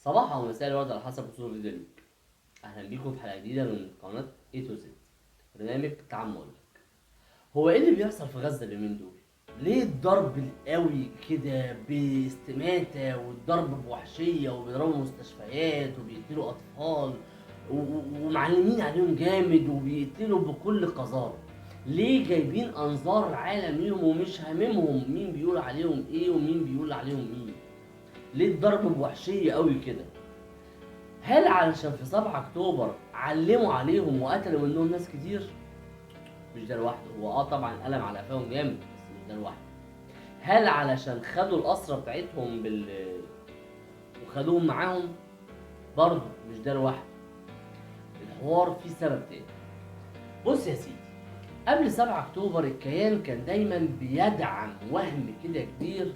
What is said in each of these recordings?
صباح او مساء الورد على حسب وصول الفيديو ليك. اهلا بيكم في حلقة جديدة من قناة A to Z، برنامج تعمل. هو ايه اللي بيحصل في غزة اليومين دول؟ ليه الضرب القوي كده باستماته والضرب بوحشيه، وبيضربوا مستشفيات وبيقتلوا اطفال ومعلمين عليهم جامد وبيقتلوا بكل قذاره؟ ليه جايبين انظار العالم ليهم ومش هاممهم مين بيقول عليهم ايه ومين بيقول عليهم مين؟ ليه الضرب بوحشيه قوي كده؟ هل علشان في 7 اكتوبر علموا عليهم وقتلوا منهم ناس كتير؟ مش ده لوحده، هو طبعا قلم على قفاهم جامد، بس مش ده لوحده. هل علشان خدوا الاسرى بتاعتهم وخدوهم معاهم؟ برضه مش ده لوحده. الحوار فيه سبب تاني. بص يا سيدي، قبل 7 اكتوبر الكيان كان دايما بيدعم وهم كده كبير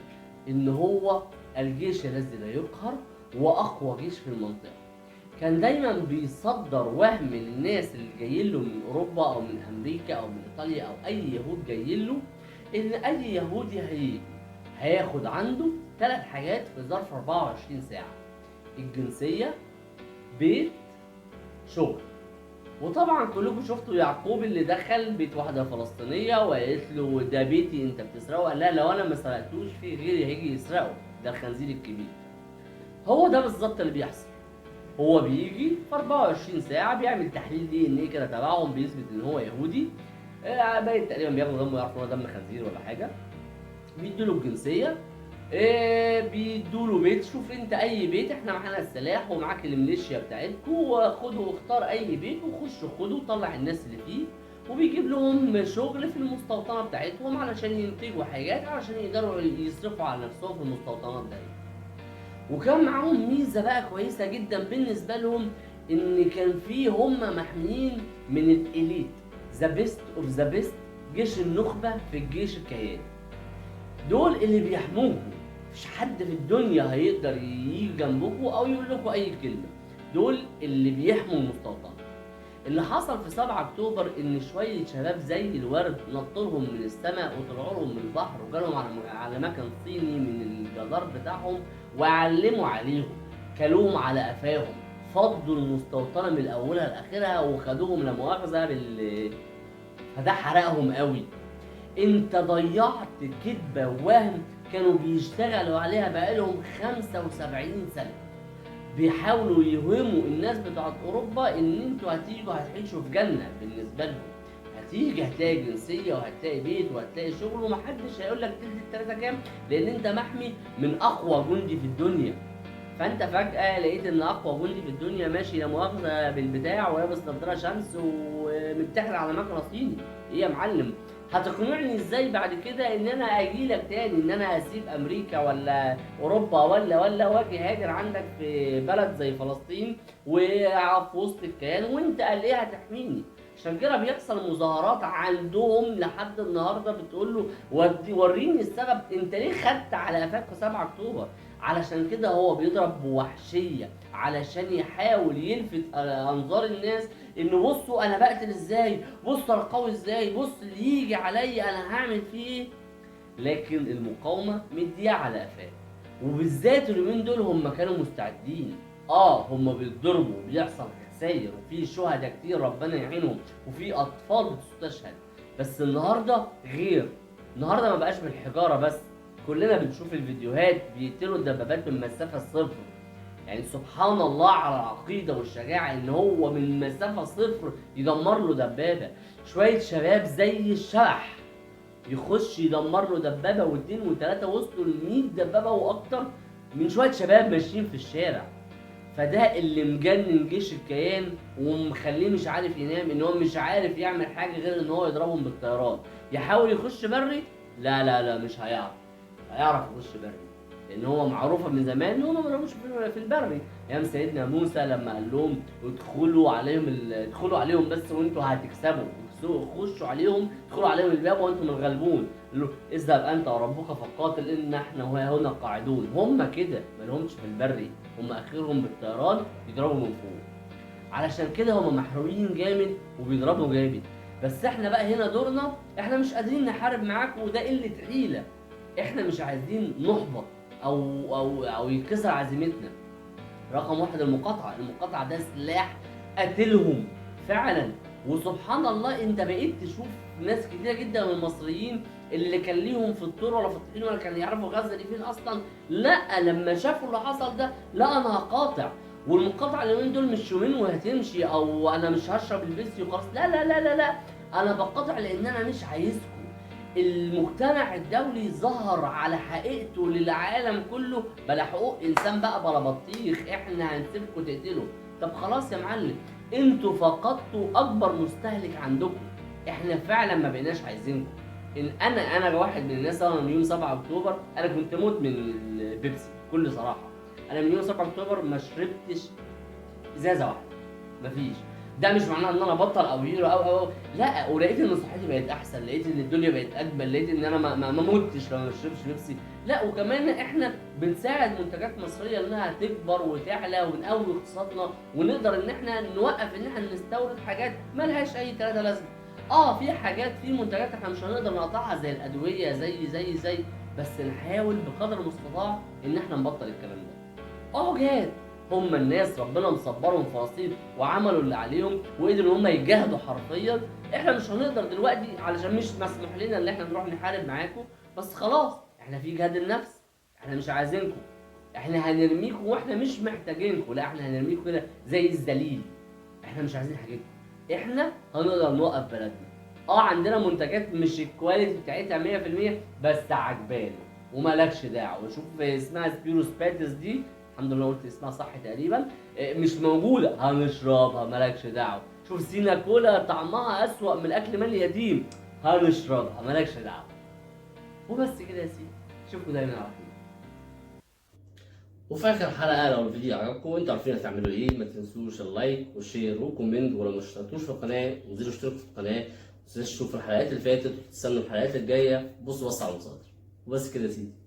ان هو الجيش الذي لا يقهر واقوى جيش في المنطقة. كان دايما بيصدر وهم للناس اللي جايين له من اوروبا او من امريكا او من ايطاليا او اي يهود جايين له، ان اي يهودي هيجي هياخد عنده 3 حاجات في ظرف 24 ساعة: الجنسية، بيت، شغل. وطبعا كلكم شفتوا يعقوب اللي دخل بيت واحدة فلسطينية وقالت له ده بيتي انت بتسرقه، قال لها لو انا ما سرقتوش في غيري هيجي يسرقه، ده الخنزير الكبير. هو ده بالظبط اللي بيحصل. هو بيجي في 24 ساعة بيعمل تحليل دي ان ايه كده تبعهم، بيثبت ان هو يهودي، باين تقريبا بياخدوا دمه يعرفوا ان هو دم خنزير ولا حاجة، بيدوا له الجنسية، بيدوا له بيت. شوف انت اي بيت، احنا معانا السلاح ومعاك الميليشيا بتاعتكم، وخده واختار اي بيت وخش خده وطلع الناس اللي فيه. وبيجيب لهم شغل في المستوطنه بتاعتهم علشان ينتجوا حاجات علشان يقدروا يصرفوا على نفسهم في المستوطنات دي. وكان معاهم ميزة بقى كويسة جدا بالنسبة لهم، ان كان في هم محميين من ال elite، the best of the best، جيش النخبة في الجيش الكياني. دول اللي بيحموكوا، مفيش حد في الدنيا هيقدر يجي جنبكوا او يقول لكم اي كلمة، دول اللي بيحموا المستوطنه. اللي حصل في 7 اكتوبر ان شوية شباب زي الورد نطلهم من السماء وطلعوا لهم من البحر وجالهم على مكان صيني من الجدار بتاعهم وعلموا عليهم، كلوهم على قفاهم، فضوا المستوطنه من اولها لاخرها وخدوهم لا مؤاخذة فده حرقهم قوي. انت ضيعت كذبه ووهم كانوا بيشتغلوا عليها بقالهم 75 سنة، بيحاولوا يوهموا الناس بتاعت اوروبا ان انتوا هتيجوا هتعيشوا في جنة بالنسبة لهم، هتيجي هتلاقي جنسية وهتلاقي بيت وهتلاقي شغل ومحدش هيقول لك تلت التلاتة كام، لان انت محمي من اقوى جندي في الدنيا. فانت فجاة لقيت ان اقوى جندي في الدنيا ماشي لا مؤاخذة بالبتاع ولابس نضاره شمس ومتحر على مكنه صيني. ايه يا معلم، هتقنعني ازاي بعد كده ان انا اجي لك تاني، ان انا اسيب امريكا ولا اوروبا ولا واجي هاجر عندك في بلد زي فلسطين وفي وسط الكيان وانت قال ايه هتحميني؟ عشان كده بيحصل مظاهرات عندهم لحد النهارده بتقول له وريني السبب، انت ليه خدت على قفاك في 7 اكتوبر؟ علشان كده هو بيضرب بوحشيه علشان يحاول يلفت انظار الناس انه بصوا انا بقتل ازاي، بصوا انا قوي ازاي، بص اللي يجي عليا انا هعمل فيه ايه. لكن المقاومة مديه على قفاه، وبالذات اليومين دول هم كانوا مستعدين. هم بيتضربوا وبيحصل خسائر وفي شهداء كتير ربنا يعينهم وفي اطفال بتستشهد، بس النهارده غير. النهارده ما بقاش بالحجارة بس، كلنا بنشوف الفيديوهات بيقتلوا الدبابات من مسافة صفر. يعني سبحان الله على العقيدة والشجاعة ان هو من مسافة صفر يدمر له دبابة. شوية شباب زي الشبح يخش يدمر له دبابة واثنين وثلاثة، وصلوا ل 100 دبابة واكتر من شوية شباب ماشيين في الشارع. فده اللي مجنن جيش الكيان ومخليه مش عارف ينام، ان هو مش عارف يعمل حاجة غير ان هو يضربهم بالطيران. يحاول يخش بري، لا لا لا مش هيعرف، هيعرف يخش بري، لان هو معروفة من زمان ان هم ما بيضربوش في البري. ايام سيدنا موسى لما قال لهم ادخلوا عليهم ادخلوا عليهم بس وانتوا هتكسبوا، خشوا عليهم، ادخلوا عليهم الباب وانتم الغالبون، اذهب انت وربك فقاتل ان احنا هنا قاعدون. هم كده ما لهمش في البري، هم اخرهم بالطيران يضربوا من فوق. علشان كده هم محروقين جامد وبيضربوا جامد. بس احنا بقى هنا دورنا، احنا مش قادرين نحارب معاكم وده قلة حيله، احنا مش عايزين نحبط او او او يتكسر عزيمتنا. رقم واحد المقاطعة. المقاطعة ده سلاح قتلهم فعلا. وسبحان الله انت بقيت تشوف ناس كتيرة جدا من المصريين اللي كان ليهم في الطور ولا في الطحين ولا كانوا يعرفوا غزة دي فين اصلا، لا لما شافوا اللي حصل ده لا انا هقاطع. والمقاطعه اليومين دول مش يومين وهتمشي، او انا مش هشرب البيبسي وخلاص، لا لا لا لا لا، انا بقاطع لان انا مش عايزكم. المجتمع الدولي ظهر على حقيقته للعالم كله، بلا حقوق انسان بقى بلا بطيخ، احنا هنسيبكم تقتلوا. طب خلاص يا معلم، انتوا فقدتوا اكبر مستهلك عندكم، احنا فعلا ما بقيناش عايزينكم. ان انا واحد من الناس، انا من يوم 7 اكتوبر انا كنت موت من البيبسي بكل صراحة. انا من يوم 7 اكتوبر ما شربتش ازازة واحدة، مفيش. ده مش معناه ان انا بطل او hero او لا، ولقيت ان صحتي بقت احسن، لقيت ان الدنيا بقت اجمل، لقيت ان انا ما متش لما ما شربتش بيبسي. لا وكمان احنا بنساعد منتجات مصرية انها تكبر وتعلى ونقوي اقتصادنا، ونقدر ان احنا نوقف ان احنا نستورد حاجات مالهاش اي ثلاثة لازمه. في حاجات، في منتجات احنا مش هنقدر نقطعها زي الادوية زي زي زي، بس نحاول بقدر المستطاع ان احنا نبطل الكلام ده. جهاد هم الناس ربنا مصبرهم في فلسطين وعملوا اللي عليهم وقدروا ان هم يجاهدوا حرفيا. احنا مش هنقدر دلوقتي علشان مش مسموح لنا ان احنا نروح نحارب معاكم، بس خلاص احنا في جهاد النفس، احنا مش عايزينكم، احنا هنرميكم واحنا مش محتاجينكم، لا احنا هنرميكم كده زي الذليل، احنا مش عايزين حاجتكم، احنا هنقدر نوقف بلدنا. عندنا منتجات مش ال quality بتاعتها 100% بس عجبانه ومالكش دعوه. شوف اسمها سبيروس باتس دي، الحمد لله قلت اسمها صح تقريبا، مش موجودة هنشربها مالكش دعوه. شوف سينا كولا طعمها اسوأ من اكل مال يتيم، هنشربها مالكش دعوه. وبس كده يا سيدي، اشوفكم دايما على خير. وفي اخر حلقة لو الفيديو عجبكم انتوا عارفين هتعملوا ايه، ما تنسوش ال like وال share وال comment، ولو ما اشتركتوش في القناة انزلوا اشتركوا في القناة، ما تنسوش تشوفوا الحلقات اللي فاتت وتستنوا الحلقات الجاية. بصوا بس على المصادر. وبس كده يا سيدي.